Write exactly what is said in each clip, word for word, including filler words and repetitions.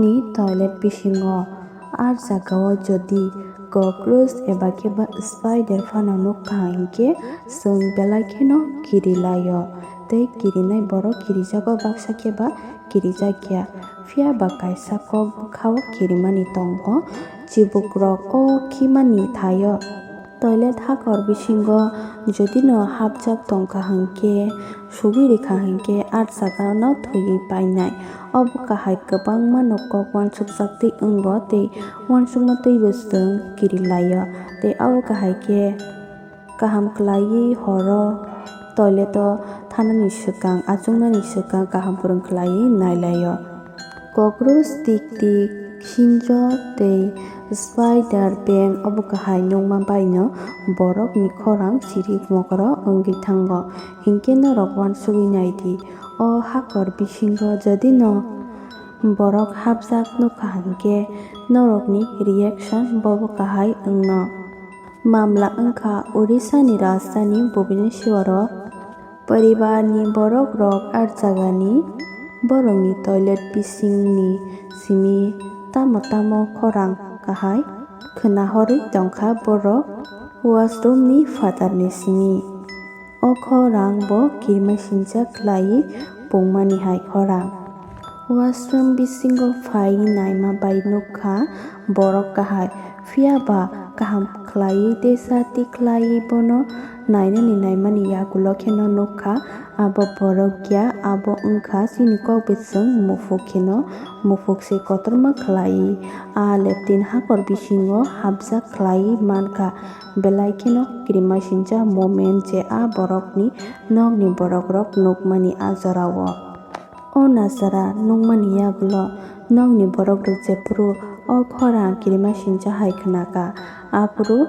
Ni toilet bisingo. Ar jagao jodi cockroach eba khe ba spider phano nukha hinkhe chwng belai kheno kiri laio. Tei kirinai borok kirijago, baksa khe ba kirijakya. Phiya ba kaisa kok bwkhao kirimani tongo. Chibukrok o khimani thaio. Toilet hakor bisingo jodi no hapjak tongkha hinkhe, sugwi rikha hinkhe, ar jagano thwiwi painai. Obo kahai kwbangma no kok uansukjak twi wngo tei uansukma twibo chwng kiri laio. Tei obo kahai khe kaham kwlaiwi horo toilet o thanani swkang, achuknani swkang kaham kwrwng kwlaiwi nai laio. Cockroach, tik tik, khinjo tei spider beng obo kahai nukma baino borokni khorang chirik mokoro wngwi thango. Hinkhe norok uansugwi nai di, o hakor bisingo jodi no borok hapjak nukha hinkhe norokni reaction bobo kahai wngno. Mamla wngkha Odisha ni rajdhani Bhubaneswar o. Poribar ni borok rok ar jagani borok ni toilet bising ni simi tamo tamo khorang kahai khwna horwi tongkha borok washroom ni phatar ni simi. O khorang bo kirima sinjak khlaiwi pungmani hai khorang. Washroom bisingo phai naima bai nukha borok kahai, phiya ba kaham khlaiwi tesa tikhlaiwi bono nainani naimani yagulo kheno nukha. Abo borok ya, abo wngkha chini kok bising muphuk kheno, muphuk se kotorma khlaiwi a leptin hakor bisingo hapjak khlaiwi mankha. Belai kheno kirima sinjak moment je a borokni nokni borok rok nukmani a jorao. O nachara nukmani yagulo nokni borok rok jephuru o khorang kirima sincha hai khnakha, aphuru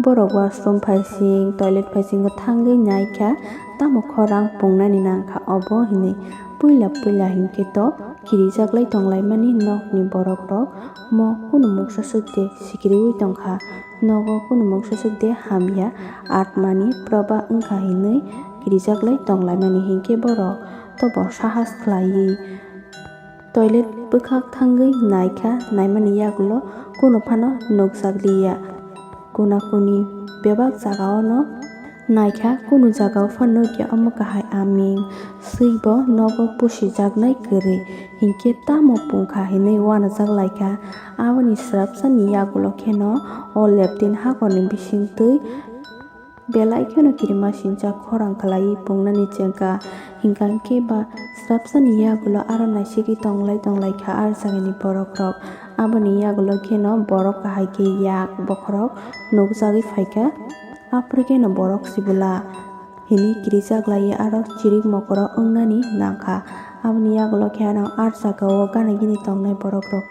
borok washroom phaising, toilet phaisingo thangwi naikha, tamo khorang pungnani nangkha obo hinwi. Puila puila hinkhe to kirijaklai tonglaimani nokni borok rok mo kunu mungsa sukde sikiriwi tongkha. Nogo kunu mungsa sukde hamya atmani proba wngkha hinwi kirijaklai tonglaimani hinkhe borok tobo sahas khlaiwi toilet bwkhak thangwi naikha, naimani yagulo kunu phano nukjakliya. Kuna kuni bebak jagao no naikha, kunu jagao phano nukya omo kahai aming swibo nogo pusijaknai kwrwi, hinkhe tamo pungkha hinwi uanajak laikha. Aboni swrapsani yagulo kheno o leptin hakorni bisingtwi belai kheno kirima sincha khorang khlaiwi pungnani chengkha. Hinkha hinkhe ba swrapsani yagulo aro naisigwi tonglai tonglai kha ar jagani borok rok. Aboni yagulo kheno borok kahai khe yak bokhorok nukjagwi phaikha. Aphuru kheno borok sibula hinwi kirijak laiwi aro chirik mokoro wngnani nangkha. Aboni yagulo khe ano ar jagao gana gini tongnai borok rok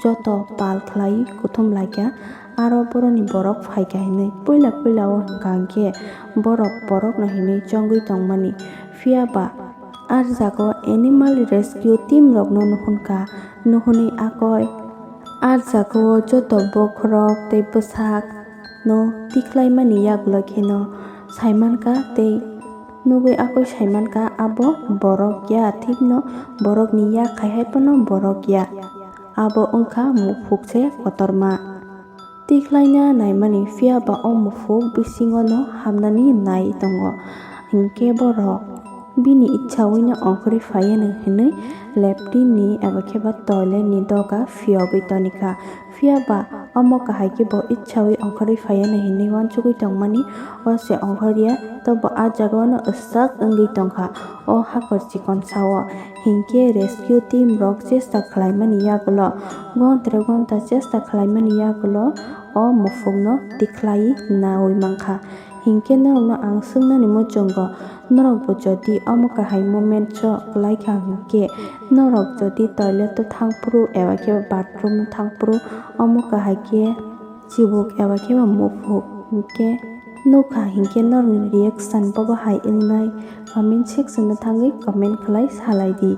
joto pal khlaiwi kuthum laikha. Aro boroni borok phaikha hinwi puila puila o hwnkha hinkhe borok borokno hinwi chongwi tongmani. Phiya ba ar jagao animal rescue team rokno nuhunkha, nuhunwi akoi ar jagao joto bokhorok tei bwsak no tikhlaimani yagulo kheno saimankha tei nugwi akoi saimankha abo borok ya, thikno borokni yak khai hai phano borok ya, abo wngkha muphuk se kotorma. Tikhlaina naimani, phiya ba o muphuk bisingo no hamnani nai tongo, hinkhe borok bini ichawino ongkhorwi phaiano hinwi leptin ni eba khe ba toilet ni doga phiyogwi tonikha. Phiya ba omo kahai khe bo ichawi ongkhorwi phaiano hinwi uansugwi tongmani, o se ongkhorya, tobo a jagao no swk wngwi tongkha o hakor chikon sao. Hinkhe rescue team rok chesta khlaimani yagulo, gontre gonta chesta khlaimani yagulo o muphukno tikhlai nawi mankha. Hinkhe norokno ang swngnani muchungo, norokbo jodi omo kahai moment so kwlaikha hinkhe, norok jodi toilet o thangphuru eba khe bathroom o thangphuru omo kahai khe chibuk eba khe ba muphuk hinkhe nukha hinkhe norokni reaction bobo hai wngnai, comment section o thangwi comment khlai salai di.